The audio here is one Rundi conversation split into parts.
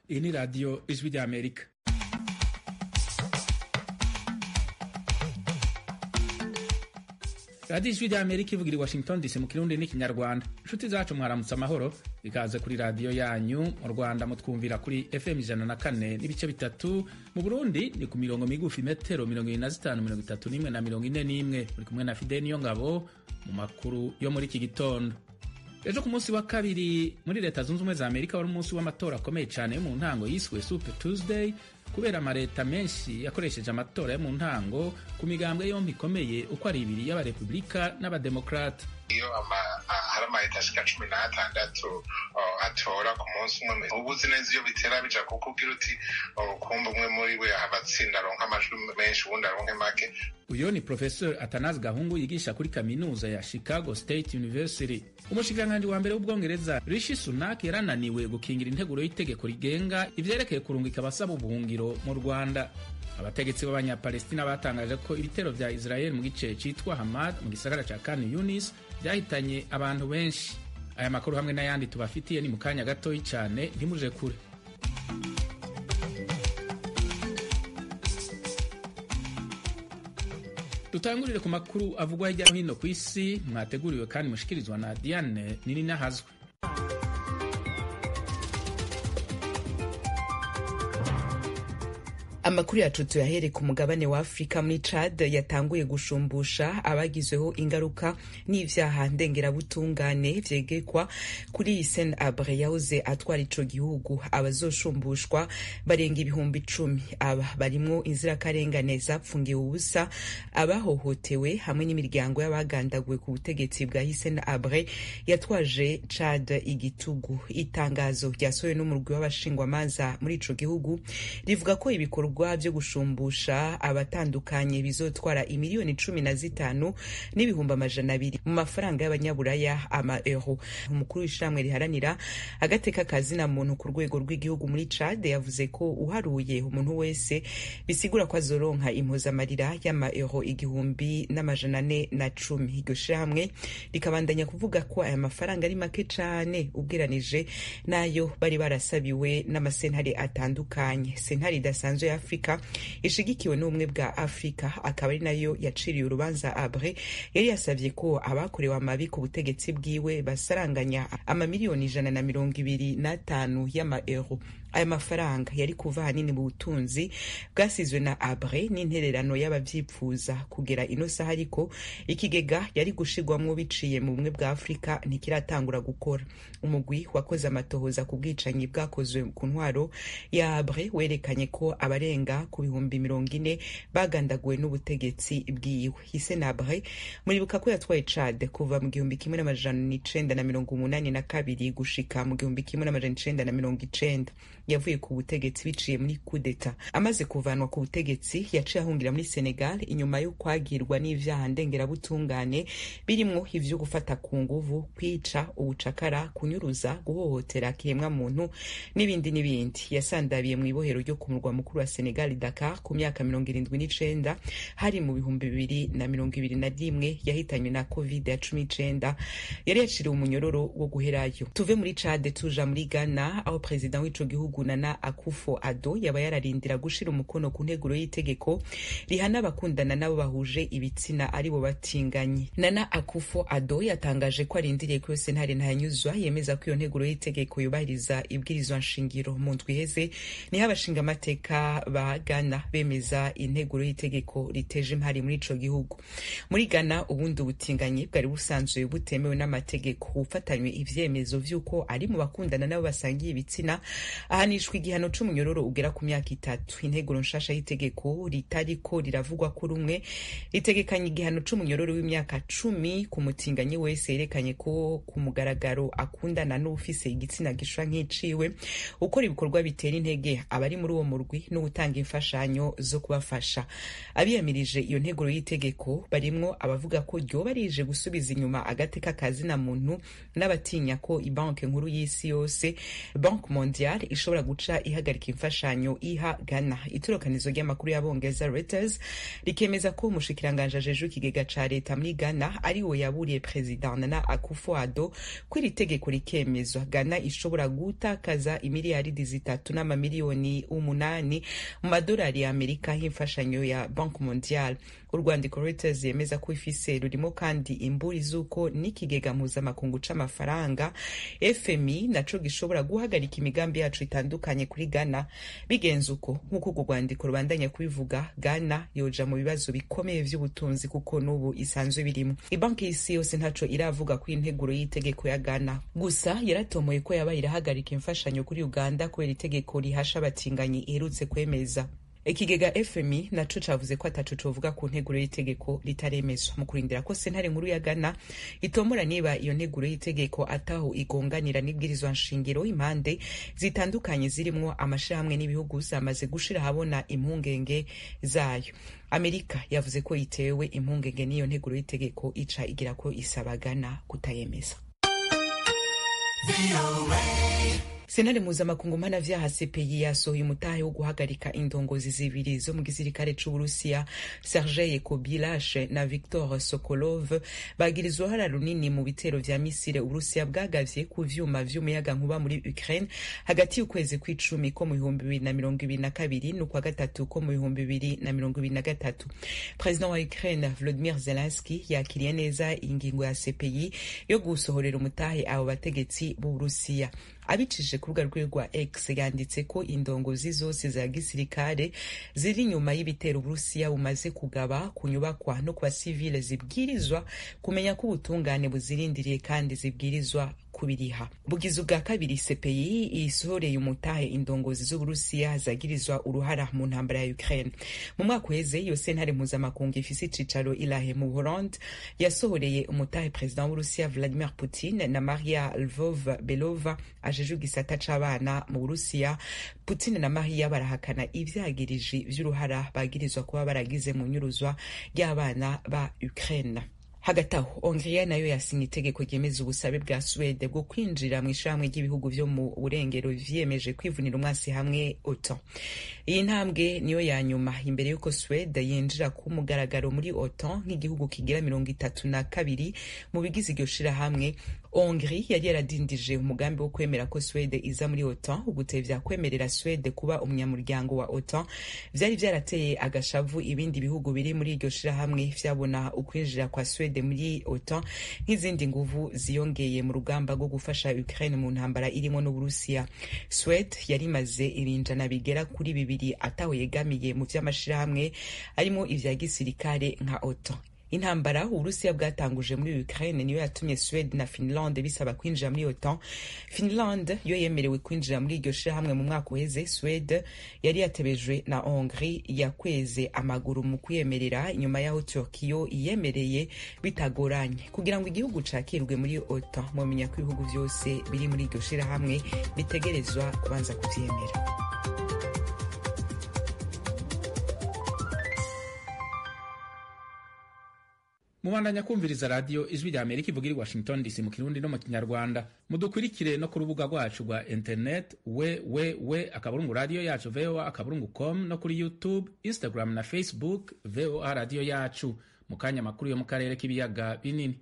Iyi ni radiyo Ijwi ry'Amerika. Radiyo Ijwi ry'Amerika ivugira i Washington DC mu Kirundi n'iKinyarwanda. Inshuti zacu mwaramutse amahoro, ikaze kuri radiyo yanyu. Mu Rwanda mutwumvira kuri FM 104.3, mu Burundi ni ku mirongo migufi metero 75, 31 na 41. Muri kumwe na Fide Niyongabo mu makuru yo muri iki gitondo. Ejo ku munsi wa kabiri muri Leta Zunze Ubumwe za Amerika wari umunsi w'amatora akomeye cyane yo mu ntango yiswe Super Tuesday, kubera amaleta menshi yakoresheje amatora yo mu ntango ku migambwe yompi ikomeye uko ari ibiri y'abarepublika n'abademokrate. Iyo hari amaleta ashika 16 atora ku munsi umwe, uba uzi neza iyo bitera bija kukubwira uti kumva umwe muri we abatsinda aronka amajwi menshi, uwundi aronke make. Uyo ni Professor Athanase Gahungu yigisha kuri kaminuza ya Chicago State University. Umushikiranganji wa mbere w'Ubwongereza Rishi Sunak yarananiwe gukingira integuro y'itegeko rigenga ivyerekeye kurungika abasaba ubuhungiro mu Rwanda. Abategetsi b'Abanyapalestina batangaje ko ibitero vya Israel mu gice citwa Hamad mu gisagara ca Khan Yunis vyahitanye abantu benshi. Aya makuru hamwe n'ayandi tubafitiye ni mu kanya gatoyi cane, ntimuje kure. Dutangurire ku makuru avugwa hirya no hino ku isi, mwateguriwe kandi mushikirizwa na Diane Nininahazwe. Amakuru yacu tuyahere ku mugabane wa Afrika. Muri Chad yatanguye gushumbusha abagizweho ingaruka n'ivyaha ndengerabutungane vyegekwa kuri Hissène Habré yahoze atwara ico gihugu. Abazoshumbushwa barenga 10,000. Aba barimwo inzirakarengane zapfungiwe ubusa, abahohotewe hamwe n'imiryango y'abagandaguwe ku butegetsi bwa Hissène Habré yatwaje Chad igitugu. Itangazo ryasohowe n'umurwi w'abashingwamanza muri ico gihugu rivuga ko ibikorwa byo gushumbusha abatandukanye bizotwara imiliyoni 15,200,000 mu mafaranga y'abanyaburaya, ama euro. Umukuru w'ishamwe riharanira agateka kazina muntu ku rwego rw'igihugu muri Chad yavuze ko uharuye umuntu wese bisigura ko azoronka impozamarira y'ama euro 1,410. Iryo shirahamwe rikabandanya kuvuga ko aya mafaranga ari make cane ugeranije n'ayo bari barasabiwe n'amasentare atandukanye. Sentare idasanzwe ya Afrika ishigikiwe n'ubumwe bwa Afrika akaba ari nayo yaciriye urubanza Habré, yari yasavye ko abakorewe amabi ku butegetsi bwiwe basaranganya amamiliyoni 125 y'ama euro. Aya mafaranga yari kuva ahanini mu butunzi bwasizwe na Habré n'intererano y'abavyipfuza. Kugera ino saha ariko ikigega yari gushirwamwo biciye mu bumwe bwa Afrika ntikiratangura gukora. Umugwi wakoze amatohoza ku bwicanyi bwakozwe ku ntwaro ya Habré werekanye ko abarenga ku 40,000 bagandaguwe n'ubutegetsi bwiwe. Hissène Habré muribuka ko yatwaye Chad kuva mu 1982 gushika mu 1990. Yavuye ku butegetsi biciye muri kudeta. Amaze kuvanwa ku butegetsi yaciye ahungira muri Senegal inyuma yo kwagirwa n'ivyaha ndengerabutungane birimwo ivyo gufata ku nguvu, kwica, ubucakara, kunyuruza, guhohotera kiremwa muntu n'ibindi n'ibindi. Yasandabiye mu ibohero ryo ku murwa mukuru wa Senegal, Dakar, ku myaka 79, hari mu 2021. Yahitanywe na Covid ya 19, yari yaciriwe umunyororo wo guherayo. Tuve muri Chad tuja muri Ghana, aho perezida w'ico gihugu Nana Akufo-Addo yaba yararindira gushira umukono ku nteguro y'itegeko rihana abakundana n'abo bahuje ibitsina aribo batinganyi. Nana Akufo-Addo yatangaje ko arindiriye ko sentare ntayanyuzwa yemeza ko iyo nteguro y'itegeko yubahiriza ibwirizwa nshingiro. Mu ndwi iheze niho abashingamateka ba Ghana bemeza integuro y'itegeko riteje impari muri ico gihugu. Muri Ghana ubundi ubutinganyi bwari busanzwe butemewe n'amategeko. Ufatanywe ivyemezo vy'uko ari mu bakundana n'abo basangiye ibitsina ahanishwa igihano c'umunyororo ugera ku myaka 3. Integuro nshasha y'itegeko ritariko riravugwa ko rumwe ritegekanya igihano c'umunyororo w'imyaka 10 ku mutinganyi wese yerekanye ko ku mugaragaro akundana n'ufise igitsina gishwa nk'iciwe, ukora ibikorwa bitera intege abari muri uwo murwi no gutanga imfashanyo zo kubafasha. Abiyamirije iyo nteguro y'itegeko barimwo abavuga ko ryoba rije gusubiza inyuma agateka kazina muntu n'abatinya ko ibanki nkuru y'isi yose, Banque Mondiale, ishobora ishobora guca ihagarika imfashanyo iha Ghana. Itorokanizo ry'amakuru y'abongereza Reuters rikemeza ko umushikiranganje ajejwe ikigega ca leta muri Ghana ari we yaburiye Perezida Nana Akufo-Addo ko iri tegeko rikemezwa Ghana ishobora gutakaza imiliyaridi 3 n'amamiliyoni 8 mu madolari ya Amerika y'imfashanyo ya Banque Mondiale. Urwandiko Reuters yemeza ko ifise rurimo kandi imburi z'uko n'ikigega mpuzamakungu c'amafaranga FMI naco gishobora guhagarika imigambi yacu itandukanye kuri Ghana. Bigenze uko, nk'uko urwo rwandiko rubandanya kubivuga, Ghana yoja mu bibazo bikomeye vy'ubutunzi kuko n'ubu isanzwe birimo. Ibanki y'isi yose ntaco iravuga ku integuro y'itegeko ya Ghana, gusa yaratomoye ko yabaye irahagarika imfashanyo kuri Uganda kubera itegeko rihasha abatinganyi iherutse kwemeza. Ikigega FMI naco cavuze ko ataco covuga ku nteguro y'itegeko ritaremezwa, mu kurindira ko sentare nkuru ya Ghana itomora niba iyo nteguro y'itegeko ataho igonganira n'ibwirizwa nshingiro. Impande zitandukanye zirimwo amashirahamwe n'ibihugu zamaze gushira ahabona impungenge zayo. Amerika yavuze ko itewe impungenge n'iyo nteguro y'itegeko, ica igira ko isaba Ghana kutayemeza. Sentare mpuzamakungu mpanavyaha CPI yasohoye umutahe wo guhagarika indongozi zibiri zo mu gisirikare c'Uburusiya, Sergei Kobylash na Viktor Sokolov, bagirizwa uruhara runini mu bitero vya misile Uburusiya bwagavye ku vyuma vy'umuyagankuba muri Ukraine hagati y'ukwezi kw'icumi ko mu 2022 n'ukwa gatatu ko mu 2023. President wa Ukraine Volodymyr Zelensky yakiriye neza ingingo ya CPI yo gusohorera umutahe abo bategetsi b'Uburusiya. Abicishije ku rubuga rwe rwa X yanditse ko indongozi zose za gisirikare ziri inyuma y'ibitero Uburusiya bumaze kugaba ku nyubakwa no ku basivile zibwirizwa kumenya ko ubutungane buzirindiriye kandi zibwirizwa kubiriha. Bugize ubwa kabiri CPI isohoreye umutahe indongozi z'Uburusiya zagirizwa uruhara mu ntambara ya Ukraine. Mu mwaka uheze iyo sentare mpuzamakungu ifise icicaro i La Haye mu Buholandi yasohoreye umutahe Perezida w'Uburusiya Vladimir Putin na Maria Lvova Belova ajejwe igisata c'abana mu Burusiya. Putin na Maria barahakana ivyagiriji vy'uruhara bagirizwa kuba baragize mu nyuruzwa ry'abana ba Ukraine. Hagati aho Hongria nayo yasinye itegeko ryemeza ubusabe bwa Suwede bwo kwinjira mu ishirahamwe ry'ibihugu vyo mu burengero vyiyemeje kwivunira umwasi hamwe OTAN. Iyi ntambwe niyo ya nyuma imbere y'uko Suwede yinjira ku mugaragaro muri OTAN nk'igihugu kigira 32 mu bigize iryo shirahamwe. Hongrie yari yaradindije umugambi wo kwemera ko Suwede iza muri OTAN. Ugutevya kwemerera Suwede kuba umunyamuryango wa OTAN vyari vyarateye agashavu ibindi bihugu biri muri iryo shirahamwe vyabona ukwinjira kwa Suwede muri OTAN nk'izindi nguvu ziyongeye mu rugamba rwo gufasha Ukraine mu ntambara irimo n'Uburusiya. Suwede yari imaze ibinjana bigera kuri 2 ataho yegamiye mu vy'amashirahamwe arimo ivya gisirikare nka OTAN. Intambara Uburusiya bwatanguje muri Ukraine niyo yatumye Sweden na Finland bisaba kwinjira muri OTAN. Finland yo yemerewe kwinjira muri iryo shirahamwe mu mwaka uheze. Sweden yari yatebejwe na Hongrie yakweze amaguru mu kuyemerera inyuma y'aho Turkiyo iyemereye bitagoranye. Kugira ngo igihugu cakirwe muri OTAN, mumenya ko ibihugu vyose biri muri iryo shirahamwe bitegerezwa kubanza kuvyemera. Mubandanya kumviriza radio Ijwi rya Amerika ivugira i Washington DC mu Kirundi no mu Kinyarwanda. Mudukurikire no ku rubuga rwacu rwa internet www radio yacu voa.com no kuri YouTube, Instagram na Facebook VOA radio yacu. Mu kanya makuru yo mu karere k'ibiyaga binini.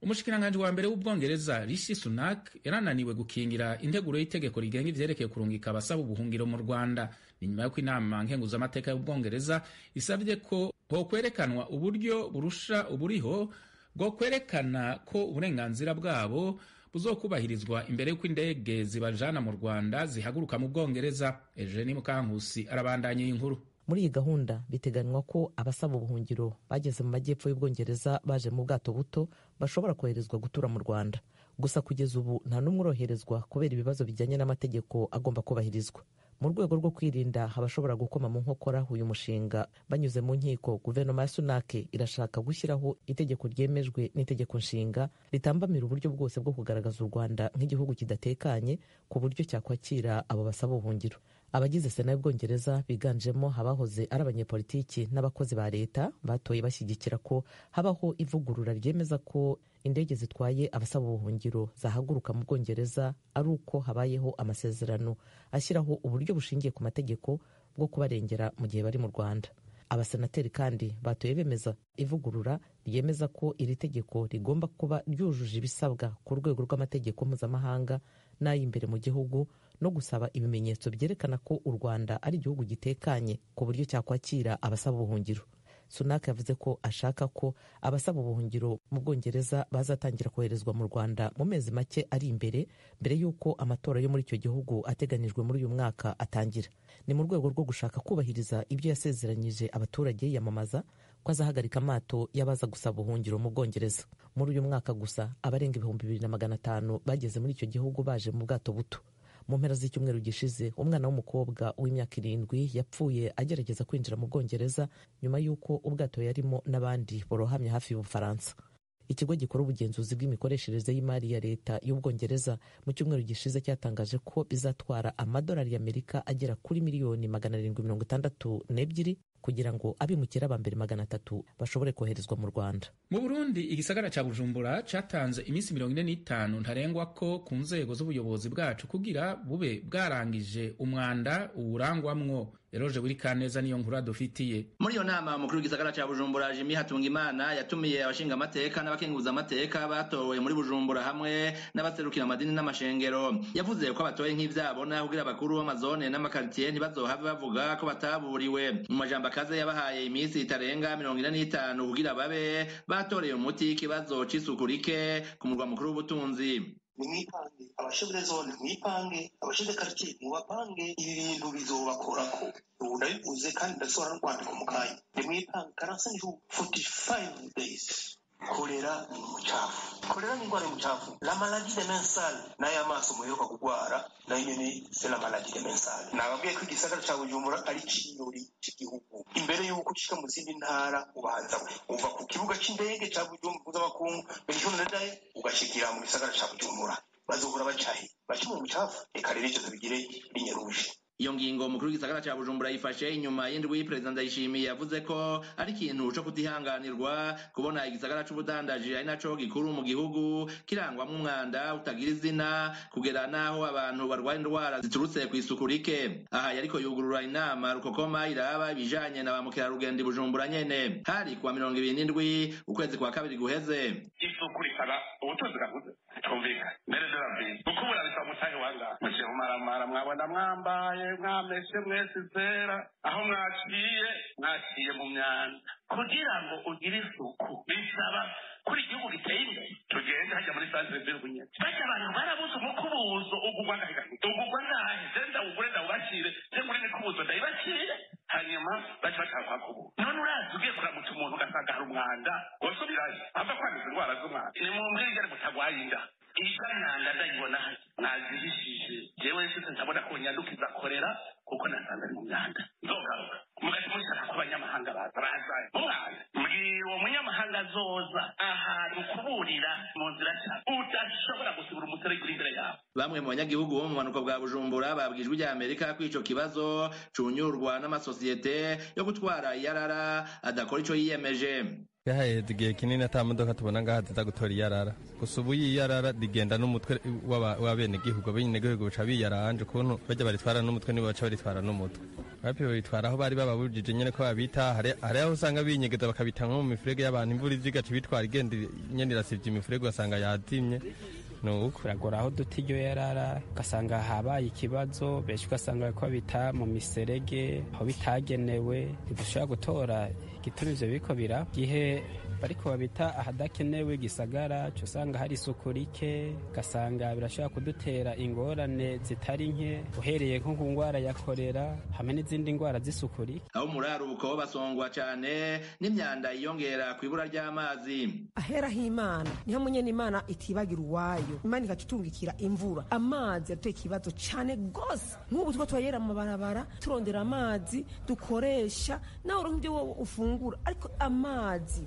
Umushikiranganji wa mbere w'Ubwongereza Rishi Sunak yarananiwe gukingira integuro y'itegeko rigenga ivyerekeye kurungika abasaba ubuhungiro mu Rwanda. Ni nyuma y'uko inama nkenguzamateka y'Ubwongereza isavye ko hokwerekanwa uburyo burusha uburiho bwo kwerekana ko uburenganzira bwabo buzokubahirizwa imbere y'uko indege zibajana mu Rwanda zihaguruka mu Bwongereza. Eugenie Mukankusi arabandanya iyi nkuru. Muri iyi gahunda biteganywa ko abasaba ubuhungiro bageze mu majyepfo y'Ubwongereza baje mu bwato buto bashobora koherezwa gutura mu Rwanda. Gusa kugeza ubu nta n'umwe uroherezwa kubera ibibazo bijyanye n'amategeko agomba kubahirizwa. Mu rwego rwo kwirinda abashobora gukoma mu nkokora uyu mushinga banyuze mu nkiko, guverinoma ya Sunak irashaka gushyiraho itegeko ryemejwe n'itegeko nshinga ritambamira uburyo bwose bwo kugaragaza u Rwanda nk'igihugu kidatekanye ku buryo cyakwakira abo basaba ubuhungiro. Abagize Sena y'Ubwongereza biganjemo abahoze ari abanyepolitiki n'abakozi ba leta batoye bashyigikira ko habaho ivugurura ryemeza ko indege zitwaye abasaba ubuhungiro zahaguruka mu Bwongereza ari uko habayeho amasezerano ashyiraho uburyo bushingiye ku mategeko bwo kubarengera mu gihe bari mu Rwanda. Abasenateri kandi batoye bemeza ivugurura ryemeza ko iri tegeko rigomba kuba ryujuje ibisabwa ku rwego rw'amategeko mpuzamahanga n'ay'imbere mu gihugu, no gusaba ibimenyetso byerekana ko u Rwanda ari igihugu gitekanye ku buryo cyakwakira abasaba ubuhungiro. Sunak yavuze ko ashaka ko abasaba ubuhungiro mu Bwongereza bazatangira koherezwa mu Rwanda mu mezi make ari imbere, mbere y'uko amatora yo muri icyo gihugu ateganijwe muri uyu mwaka atangira. Ni mu rwego rwo gushaka kubahiriza ibyo yasezeranyije abaturage yiyamamaza ko azahagarika amato y'abaza gusaba ubuhungiro mu Bwongereza. Muri uyu mwaka gusa abarenga 2500 bageze muri icyo gihugu baje mu bwato buto. Mu mpera z'icyumweru gishize, umwana w'umukobwa w'imyaka 7 yapfuye agerageza kwinjira mu Bwongereza nyuma y'uko ubwato yarimo n'abandi borohamye hafi y'Ubufaransa. Ikigo gikora ubugenzuzi bw'imikoreshereze y'imari ya leta y'Ubwongereza mu cyumweru gishize cyatangaje ko bizatwara amadolari y'Amerika agera kuri miliyoni 762 kugira ngo abimukira ba mbere 300 bashobore koherezwa mu Rwanda. Mu Burundi, igisagara ca Bujumbura catanze iminsi 45 ntarengwa ko ku nzego z'ubuyobozi bwacu kugira bube bwarangije umwanda uwurangwamwo. Eroje Wirikaneza niyo nkuru adufitiye. Muri iyo nama umukuru w'igisagara ca Bujumbura Jimmy Hatungimana yatumiye abashinga amateka n'abakenguza amateka batowe muri Bujumbura hamwe n'abaserukira amadini n'amashengero. Yavuze ko abatoye nk'ivyabona kugira abakuru b'amazone n'amakartier ntibazohave bavuga ko bataburiwe. Mu majambo akaze yabahaye iminsi itarenga 45 kugira babe batoreye umuti ikibazo c'isuku rike ku murwa mukuru w'ubutunzi. Nimwipange abashefu de zone, mwipange abashefu de quartier, mubapange. Ibi bintu bizobakorako. Ubu ndabivuze kandi ndasohora n'urwandiko mu kanya. Nimwipange 45 jours, 45 days. Kolera ni umucafu, kolera ni ingwara y'umucafu. La maladie de main sale, n'ay'amaso muheruka kugwara nayo nyene c'est la maladie de main sale. Nababwiye ko igisagara ca Bujumbura ari ciyori c'igihugu. Imbere y'uko ushika mu zindi ntara ubanza uva ku kibuga c'indege ca Bujumbura mpuzamakungu Melchior Ndadaye ugashikira mu gisagara ca Bujumbura, bazohora bacahe baca mu mucafu. Reka rero ivyo tubigire ligne rouge. Iyo ngingo umukuru w'igisagara ca Bujumbura yifashe inyuma y'indwi Perezida Ndayishimiye yavuze ko ari ikintu co kutihanganirwa kubona igisagara c'ubudandaji ari naco gikuru mu gihugu kirangwamwo umwanda utagira izina, kugera naho abantu barwaye indwara ziturutse kw'isuku rike. Aha yariko yugurura inama rukokoma iraba ibijanye na ba mukerarugendo i Bujumbura nyene. Hari kuwa 27 ukwezi kwa kabiri guheze. Isuku risaba ubutunzi gakuze tumvikane mbere de la ville kuko burabisaba mutahe wanga muciye mu maramara mwabona mwambaye mwameshe mwese zera aho mwaciye mu myanda. Kugira ngo ugire isuku bisaba kuri igihugu giteye imbere. Tugende hajya muri centre ville bunyene bajya abantu barabuze umukubuzo ugugwa ngahe ugugwa ngahe je ndawugure ndawubashire je muri mikubuzo ndayibashire hanyuma baca bashaka kwakubura. None urazi ugiye kuramutsa umuntu ugasanga hari umwanda wasubirayo ava kwanduza indwara z'umwanda. Ni mumbwire ingene mutagwaye inda. Ija myanda ndayibona mwazihishije jewe nshitse ndabona ko nyandukiza korera kuko nasanze ari mu myanda. Nzogaruka mugati mushaka ko abanyamahanga baza mu mwanda. Mbwira uwo munyamahanga azoza ahantu kuburira mu nzira nshya udashobora gusibura umuserege uri imbere yawe. Bamwe mu banyagihugu bo mu bumanuko bwa Bujumbura babwijwe rya Amerika ko ico kibazo cunyurwa n'amasosiyete yo gutwara iyarara adakora ico yiyemeje. Haheze igihe kinini ata modoka tubona ngaha ziza gutora iyarara. Gusa ubu iyarara rigenda n'umutwe w'abenegihugu. Abenegihugu baca biyaranje ukuntu bajya baritwara n'umutwe, nibo baca baritwara n'umutwe. Bapi babitwara aho bari bababujije nyene ko babita. Hari aho usanga binyegeza bakabita nko mu mifurege y'abantu, imvura ivye igaca ibitwara igenda nyene irasivye imifurege ugasanga yazimye. Nuko biragora aho duta iryo yarara, ugasanga habaye ikibazo, benshi ugasanga bariko babita mu miserege aho bitagenewe. Ntidushobora gutora igituma ivyo biriko biraba. Igihe bariko babita ahadakenewe gisagara, ca usanga hari isuku rike, ugasanga birashobora kudutera ingorane zitari nke, uhereye nko ku ngwara ya korera hamwe n'izindi ngwara z'isuku rike. Aho muraruko basongwa cane n'imyanda yiyongera kw'ibura ry'amazi. Aheraho Imana niho munyene Imana itibagira uwayo. Imana ikatutungikira imvura, amazi yateye ikibazo cane gose. Nk'ubu two turayera mu mabarabara turondera amazi dukoresha, nawe uronka ivyo wowe ufungura, ariko amazi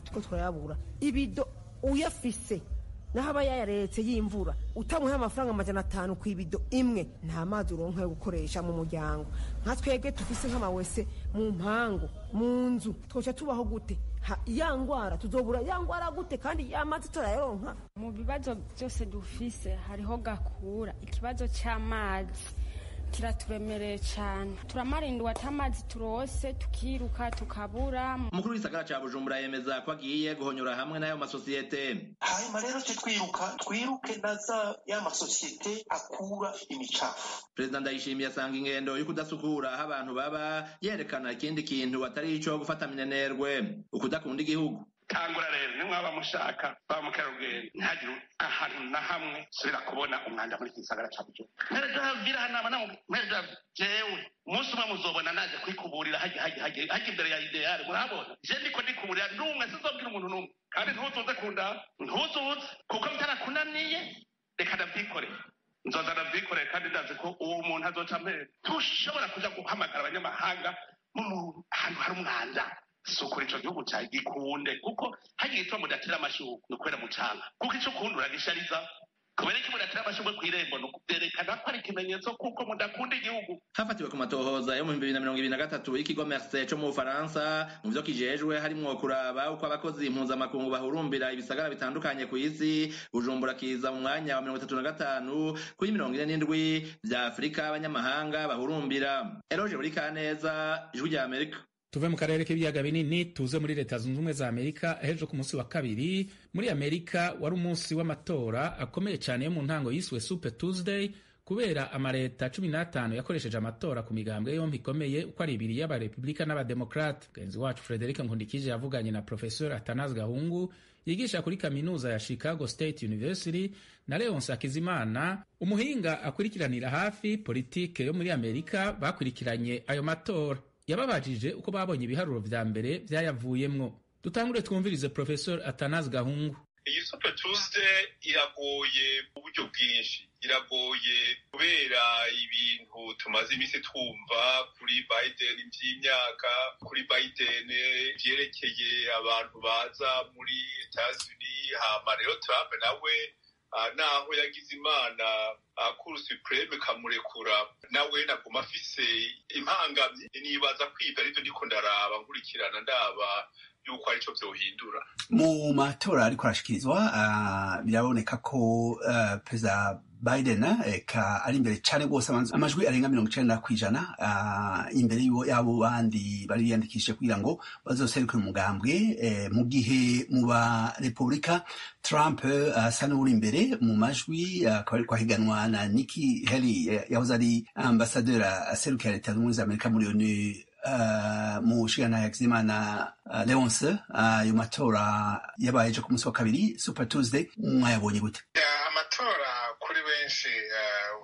tuko turayabura. Ibido uyafise Naho aba yayaretse y'imvura, utamuha amafaranga 500 ku ibido imwe, nta mazi uronka yo gukoresha mu muryango. Nka twebwe tufise nk'amawese mu mpangu, mu nzu, twoca tubaho gute? Ya ngwara tuzobura ya ngwara gute kandi ya mazi turayaronka? Mu bibazo byose dufise hariho gakura ikibazo c'amazi kiraturemereye cyane, turamarindwa atamazi turose tukiruka tukabura. Umukuru w'isagara ca Bujumbura yemeza ko agiye guhonyora hamwe n'ayo masosiyete. Hanyuma rero twe twiruka twiruke na za ya masosiyete akura imicafu. Perezida Ndayishimiye asanga ingendo yo kudasukura aho abantu baba yerekana ikindi kintu atari ico gufata minenerwe, ukudakunda igihugu. Tangura rero nimwaba mushaka ba mukerarugendo, ntihagire ahantu na hamwe subira kubona umwanda muri iki gisagara ca Bujumbura. Mpereje hanama namwe mpereje jewe umunsi umwe muzobona naje kwikuburira hajya hajya hajya hajya imbere ya ideale, murabona je ndiko ndikuburira n'umwe, sinzobwira umuntu n'umwe, kandi ntuzuze kunda ntuzuze kuko bitarakunaniye, reka ndavyikorere, nzoza ndavyikorere, kandi ndazi ko uwo muntu azoca mpere. Ntushobora kuja guhamagara abanyamahanga mu ahantu hari umwanda. Sukura ico gihugu cawe gikunde, kuko hagiye itwa mudatera amashurwe ni ukubera mucanga, kuko ico ukunda uragishariza. Kubera iki mudatera amashurwe kw'irembo? Ni ukuvyerekana ko ari ikimenyetso kuko mudakunda igihugu. Hafatiwe ku matohoza yo mu 2023 y'ikigo Merce co mu Bufaransa, mu vyo kijejwe harimwo kuraba uko abakozi impuzamakungu bahurumbira ibisagara bitandukanye ku isi, Bujumbura kiza mu mwanya wa 35 kuri 47 vya Afurika abanyamahanga bahurumbira. Eroje Burikaneza, Ijwi rya Amerika. Tuve mu karere k'ibiyaga binini tuze muri Leta Zunze Ubumwe za Amerika. Ejo ku munsi wa kabiri muri Amerika wari umunsi w'amatora akomeye cyane yo mu ntango yiswe Super Tuesday, kubera amaleta 15 yakoresheje amatora ku migambwe yompi ikomeye uko ari ibiri y'abarepublika n'abademokrate. Mugenzi wacu Frederic Nkundikije yavuganye na Professor Athanase Gahungu yigisha kuri kaminuza ya Chicago State University na Leonce Hakizimana umuhinga akurikiranira hafi politike yo muri Amerika bakurikiranye ayo matora. Yababajije uko babonye ibiharuro vya mbere vyayavuyemwo. Dutangure twumvirize Professor Athanase Gahungu. Iyi Super Tuesday iragoye mu buryo bwinshi, iragoye kubera ibintu tumaze iminsi twumva kuri Biden vy'imyaka, kuri Biden vyerekeye abantu baza muri Etats-Unis, hama rero Trump nawe naho yagize imana Cour Supreme kamurekura, nawe naguma afise impangamyi. Nibaza kwiga arivyo ndiko ndaraba nkurikirana ndaba yuko arico vyohindura. Mu matora ariko arashikirizwa, biraboneka ko Perezida Biden eka ari imbere cane rwose, amajwi arenga 90% imbere y'abo bandi bari biyandikishije kugira ngo bazoserukire umugambwe, mu gihe mu ba Republika Trump asa n'uri imbere mu majwi, akaba ariko ahiganwa na Nikki Haley yahoze ari ambasaderi aserukira Leta Zunze Ubumwe za Amerika muri ONU. Mu shigana Hakizimana Leonce, ayo matora yabaye ejo ku munsi wa kabiri, Super Tuesday, mwayabonye gute? Amatora kuri benshi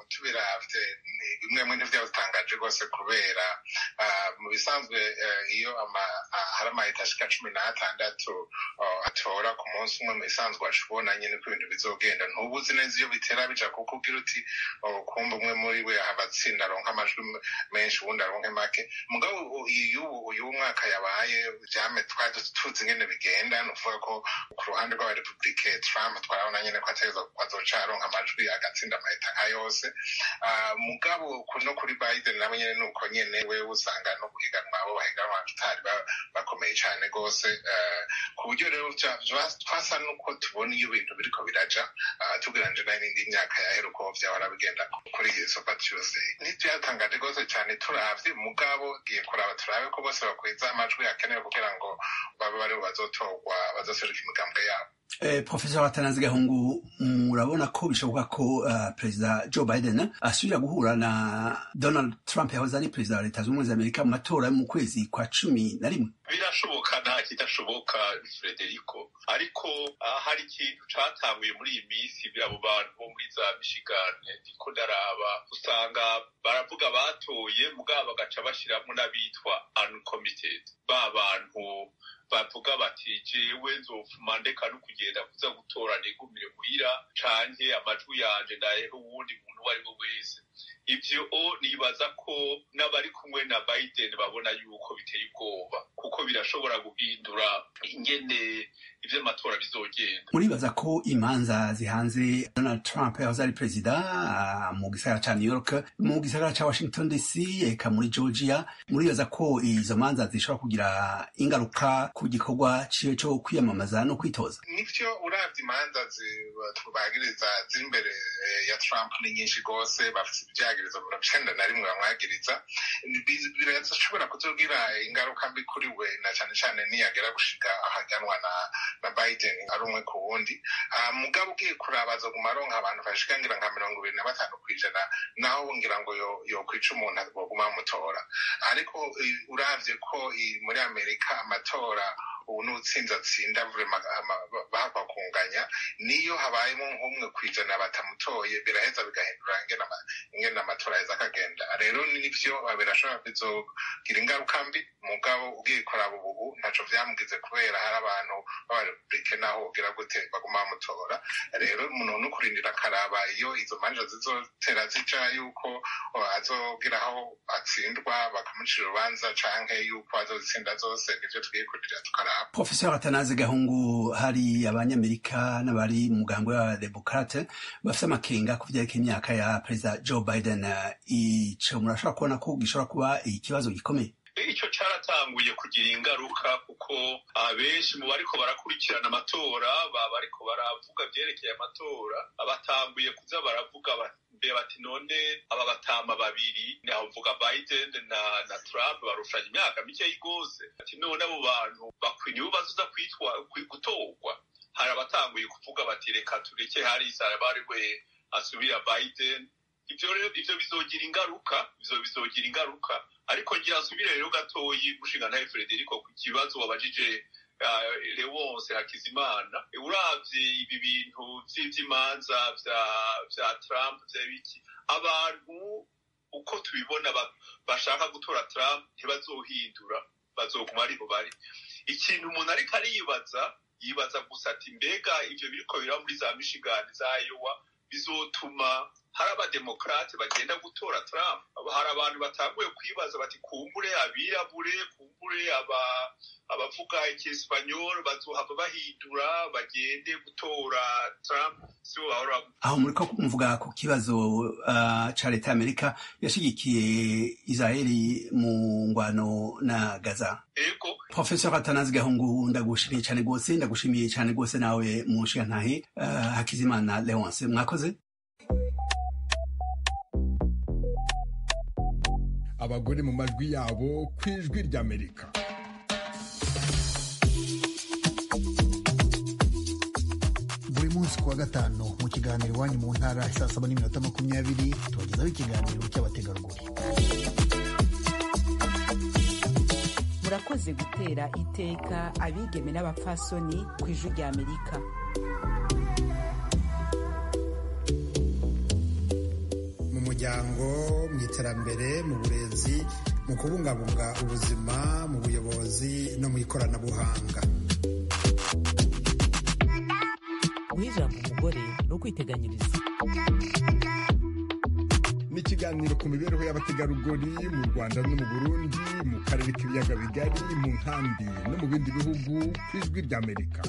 tubiravye ni bimwe mu ntivyatangaje rwose, kubera mu bisanzwe iyo hari amaleta ashika 16 atora ku munsi umwe, mu bisanzwe waca ubona nyene ko ibintu bizogenda. Ntubuzi neza iyo bitera bija, kuko ugira uti kumva umwe muri we abatsinda aronka amajwi menshi, uwundi aronke make. Mugabo uyu mwaka yabaye vyame twari tuzi ingene bigenda. Ni ukuvuga ko ku ruhande rw'abarepublike Trump twarabona nyene ko ategerezwa azoca aronka amajwi agatsinda amaleta nka yose. Mugabo no kuri Biden nawe nyene nuko nyene wewe usanga no guhiganwa abo bahiganwa batari bakomeye cane gose, ku buryo rero twasa nuko tubona iyo bintu biriko biraja tugereranyije n'indi myaka yahera uko vyahora bigenda kuri iyi Super Tuesday. Ntivyatangaje rwose cane turavye, mugabo giye kuraba turabe ko bose bakwiza amajwi akenewe kugira ngo babe baribo bazotorwa bazoseruka imigambwe yabo. Professor Athanase Gahungu, murabona ko bishoboka ko Perezida Joe Biden asubira guhura na Donald Trump yahoze ari perezida wa Leta Zunze Ubumwe za Amerika mu matora mu kwezi kwa 11? Birashoboka, nta kidashoboka Frederico, ariko hari ikintu catanguye muri iyi minsi. Abo bantu bo muri za Michigan ndiko ndaraba, usanga baravuga batoye mugabo bagaca bashiramwo n'abitwa uncommitted, ba bantu bavuga bati jewe nzofuma ndeka no kugenda kuza gutora nigumire muhira, canke amajwi yanje ndayeho uwundi muntu uwo ari we wese. Ivyo nibaza ko n'abari kumwe na Biden babona yuko biteye ubwoba, kuko birashobora guhindura ingene ivy'amatora bizogenda. Muribaza ko imanza zihanze Donald Trump yahoze ari perezida mu gisagara ca New York, mu gisagara ca Washington DC, eka muri Georgia, muribaza ko izo manza zishobora kugira ingaruka ku gikorwa ciwe co kwiyamamaza no kwitoza? Nivyo, uravye imanza tubagiriza ziri imbere ya Trump ni nyinshi rwose. Bafise ivyagirizo 91 bamwagiriza. Birashobora kuzogira ingaruka mbi kuri we, na cane cane niyagera gushika ahaganwa na Biden ari umwe ku wundi. Mugabo ugiye kuraba, azoguma aronka abantu bashika ngira nka 25%, naho ngira ngo yokwica umuntu boguma bamutora. Ariko uravye ko muri Amerika amatora ubu n'utsinze atsinda bahakwa kunganya, niyo habayemo nk'umwe kw'ijana batamutoye, biraheza bigahindura ingene amatora aheza akagenda. Rero nivyo, birashobora bizogira ingaruka mbi. Mugabo ugiye kuraba ubu ntaco vyamugize, kubera hari abantu b'abarepublike naho ugira gute baguma bamutora. Rero umuntu nukurindira akaraba iyo izo manza zizotera zija, yuko azogira aho atsindwa bakamucira urubanza, canke yuko azozitsinda zose. Nivyo tugiye kurindira tukaraba. Professor Atanaze Gahungu, hari abanyamerika n'abari mu mugambi w'abademokrate bafise amakenga ku vyerekeye imyaka ya perezida Joe Biden. Ico murashobora kubona ko gishobora kuba ikibazo gikomeye? Ico caratanguye kugira ingaruka, kuko abenshi mu bariko barakurikirana amatora, baba bariko baravuga vyerekeye amatora, batanguye kuza baravuga bati: "None aba batama babiri," navuga Biden na Trump, barushanya imyaka mikeyi gose, ati: "None abo bantu bakwiriye bazoza kwitwa gutorwa?" Hari abatanguye kuvuga bati: "Reka tureke Harris bari we asubira Biden." Ivyo rero ivyo bizogira ingaruka, ivyo bizogira ingaruka. Ariko ngira nsubire rero gatoyi, mushingantahe Frederico, ku kibazo wabajije Leonce Hakizimana. Uravye ibi bintu vy'imanza vya Trump vy'ibiki, abantu uko tubibona bashaka gutora Trump ntibazohindura, bazoguma ariho bari. Ikintu umuntu ariko aribaza, yibaza gusa ati: "Mbega ivyo biriko biraba muri za Michigan, za Iowa, bizotuma hari abademokrate bagenda gutora Trump?" Hari abantu batanguye kwibaza bati: "Kumbure abirabure, kumbure abavuga ikiespanyol bazohava bahindura bagende gutora Trump." Sibo bahora. Aho muriko muvuga ku kibazo ca leta y'Amerika yashigikiye Israeli mu ngwano na Gaza. Ego. Professor Atanazi Gahungu, ndagushimiye cane gose, ndagushimiye cane gose nawe mushigantahe Hakizimana Leonce, mwakoze. Abagore mu majwi yabo ku Ijwi ry'Amerika. Buri munsi kuwa gatanu mu kiganiro Iwanyu mu Ntara, 7:20, tubagezaho ikiganiro cy'abategarugori. Murakoze gutera iteka abigeme n'abapfasoni ku Ijwi ry'Amerika. Mu muryango, mu iterambere, mu burezi, mu kubungabunga ubuzima, mu buyobozi no mu ikoranabuhanga. Guha ijambo umugore ni ukwiteganyiriza. Ni ikiganiro ku mibereho y'abategarugori mu Rwanda no mu Burundi, mu karere k'ibiyaga bigari, mu nkambi no mu bindi bihugu, ku Ijwi ry'Amerika.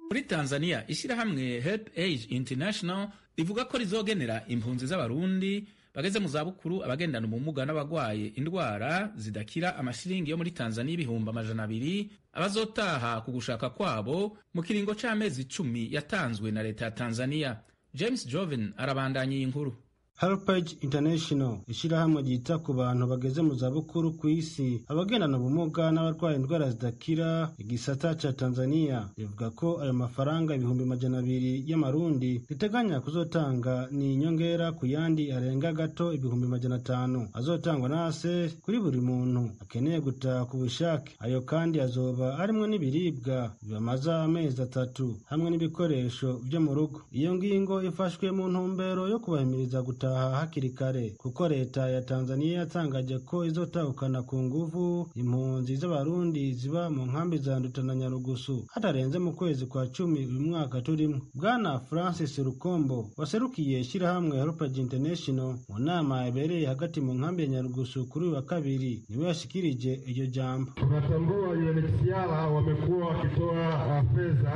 Muri Tanzania, ishyirahamwe Help Age International rivuga ko rizogenera impunzi z'Abarundi bageze mu zabukuru, abagendana ubumuga n'abagwaye indwara zidakira amashiringi yo muri Tanzania 200,000 abazotaha ku gushaka kwabo mu kiringo c'amezi 10 yatanzwe na leta ya Tanzania. James Joven arabandanya iyi nkuru. Helpage International, ishyirahamwe ryita ku bantu bageze mu zabukuru ku isi, abagendana ubumuga n'abarwaye indwara zidakira, igisata ca Tanzania, rivuga ko ayo mafaranga 200,000 y'amarundi riteganya kuzotanga ni inyongera ku yandi arenga gato 500,000 azotangwa na ASE kuri buri muntu akeneye gutaha ku bushake. Ayo kandi azoba arimwo n'ibiribwa bibamaza amezi 3 hamwe n'ibikoresho vyo mu rugo. Iyo ngingo ifashwe mu ntumbero yo kubahimiriza gutaha. gutaha hakiri kare, kuko leta ya Tanzania yatangaje ko izotahukana ku nguvu impunzi z'Abarundi ziba mu nkambi za Nduta na Nyarugusu hatarenze mu kwezi kwa 10 uyu mwaka turimo. Bwana Francis Rukombo waserukiye ishyirahamwe Helpage International mu nama yabereye hagati mu nkambi ya Nyarugusu kuri uyu wa kabiri niwe yashikirije iryo jambo. Tunatambua UNHCR wamekuwa wakitoa fedha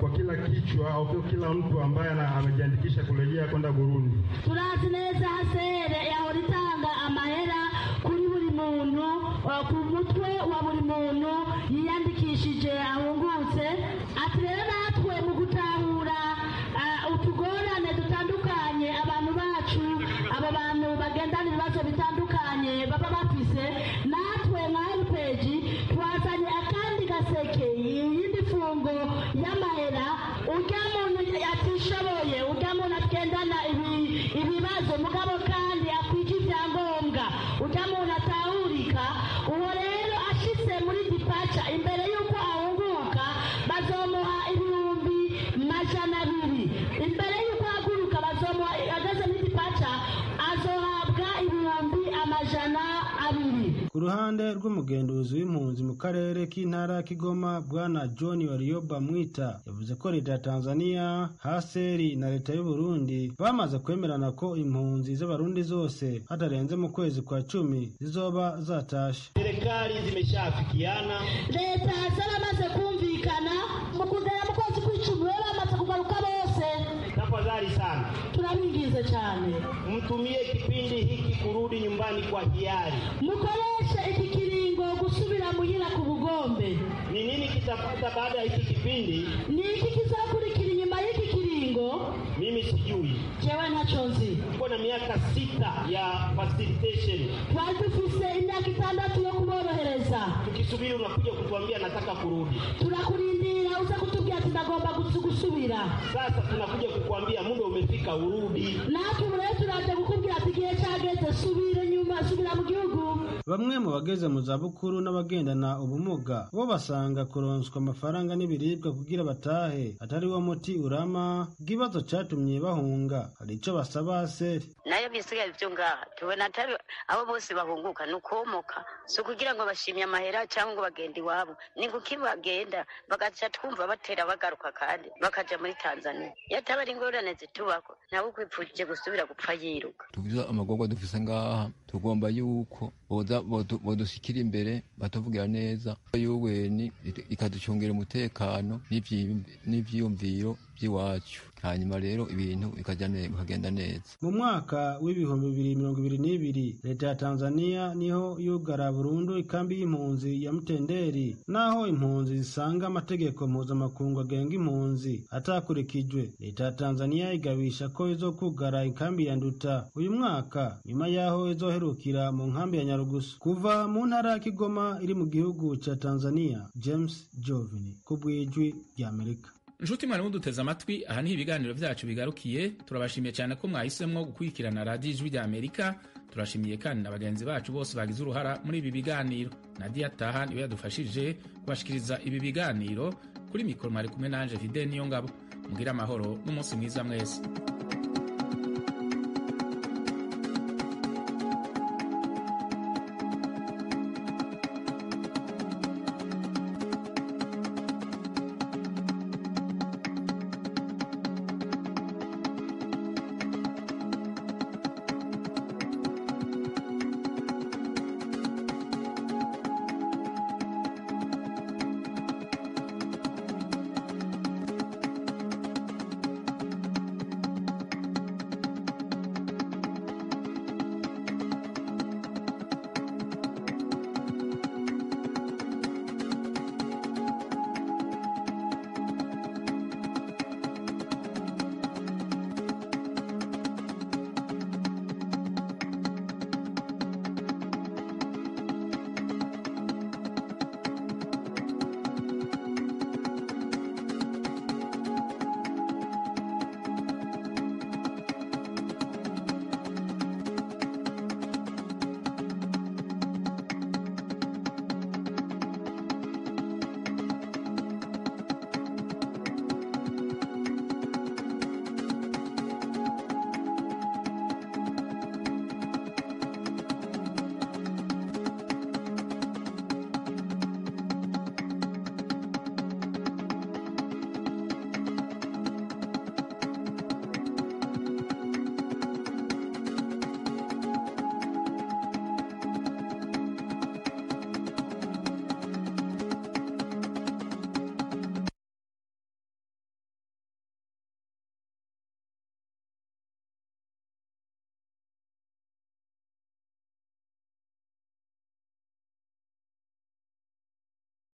kwa kila kichwa au kwa kila mtu ambaye amejiandikisha kurejea kwenda Burundi. Turazi neza hasere yahora itanga amahera kuri buri muntu, ku mutwe wa buri muntu yiyandikishije ahungutse. Ati rero natwe mu gutahura utugorane dutandukanye abantu bacu, abo bantu bagendana ibibazo bitandukanye baba bafise, natwe nka Helpage twazanye akandi gaseke, iyindi fungo y'amahera urya muntu atishoboye, urya muntu agendana ibibazo mugabo kandi akwije ibyangombwa, urya muntu atahurika, uwo rero ashitse muri dipaca imbere y'uko ahunguka bazomuha 200,000. Imbere y'uko ahaguruka bazomuha, ageze muri dipaca azohabwa 200,000. Ku ruhande rw'umugenduzi w'impunzi mu karere k'intara ya Kigoma, Bwana John Warioba Mwita, yavuze ko leta ya Tanzania, Haseri na leta y'u Burundi bamaze kwemerana ko impunzi z'Abarundi zose hatarenze mu kwezi kwa 10 zizoba zatashe. Serikali zimeshaafikiana, leta zaramaze kumvikana mu kugera mu kwezi kw'icumi rero bamaze kugaruka bose. Tafadhali sana, turabinginze cyane, mtumie kipindi hiki kurudi nyumbani kwa hiari, mukoreshe iki kiringo gusubira muhira ku bugombe. Ni nini kitapata baada ya hiki kipindi? Ni iki kizakurikira inyuma y'iki kiringo? Mimi sijui, jewe ntacyo nzi. Tuko na miaka 6 ya facilitation, twari dufise imyaka 6 yo kuborohereza. Tukisubiri unakuja kutuambia nataka kurudi, turakurindira uza kutubwira ati ndagomba gusubira. Sasa tunakuja kukuambia muda umefika urudi. Natwe rero turaje kukubwira ati igihe cyageze, subira nyuma, subira mu gihugu. Bamwe mu bageze mu zabukuru n'abagendana ubumuga bo basanga kuronswa amafaranga n'ibiribwa kugira batahe atari wo muti urama bw'ibibazo catumye bahunga. Hari ico basaba seri nayo bisigaye byo ngaha tubona atari abo bose bahunguka ni ukomoka, si ukugira ngo bashimye amahera cyangwa ngo bagenda iwabo, ni kuki bagenda bagaca twumva batera bagaruka kandi bakaja muri Tanzania. Iyo ataba ari ingorane zitubako ntawe ukwipfuje gusubira gupfa yiruka. Tugize amagorwa dufise ngaha, tugomba yuko bodushikira imbere batuvugira neza, UN ikaducungira umutekano n'ivyiyumviro by'iwacu, hanyuma rero ibintu bikagenda neza. Mu mwaka w'2022 leta ya Tanzania niho yugara burundu ikambi y'impunzi ya Mtenderi, naho impunzi zisanga amategeko mpuzamakungu agenga impunzi atakurikijwe. Leta ya Tanzania igabisha ko izokugara ikambi ya Nduta uyu mwaka nyuma yaho izoherukira mu nkambi ya Nyarugusu. Kuva mu ntara ya Kigoma iri mu gihugu ca Tanzania, James Jovini ku bw'Ijwi ry'Amerika. Nshuti mwarimu duteze amatwi, aha niho ibiganiro byacu bigarukiye. Turabashimiye cyane ko mwahisemwo gukurikirana radiyo Ijwi rya Amerika. Turashimiye kandi na bagenzi bacu bose bagize uruhara muri ibi biganiro. Nadia Taha niwe yadufashije kubashikiriza ibi biganiro. Kuri mikoro mwari kumwe nanje Fide Niyongabo. Mugire amahoro n'umunsi mwiza mwese.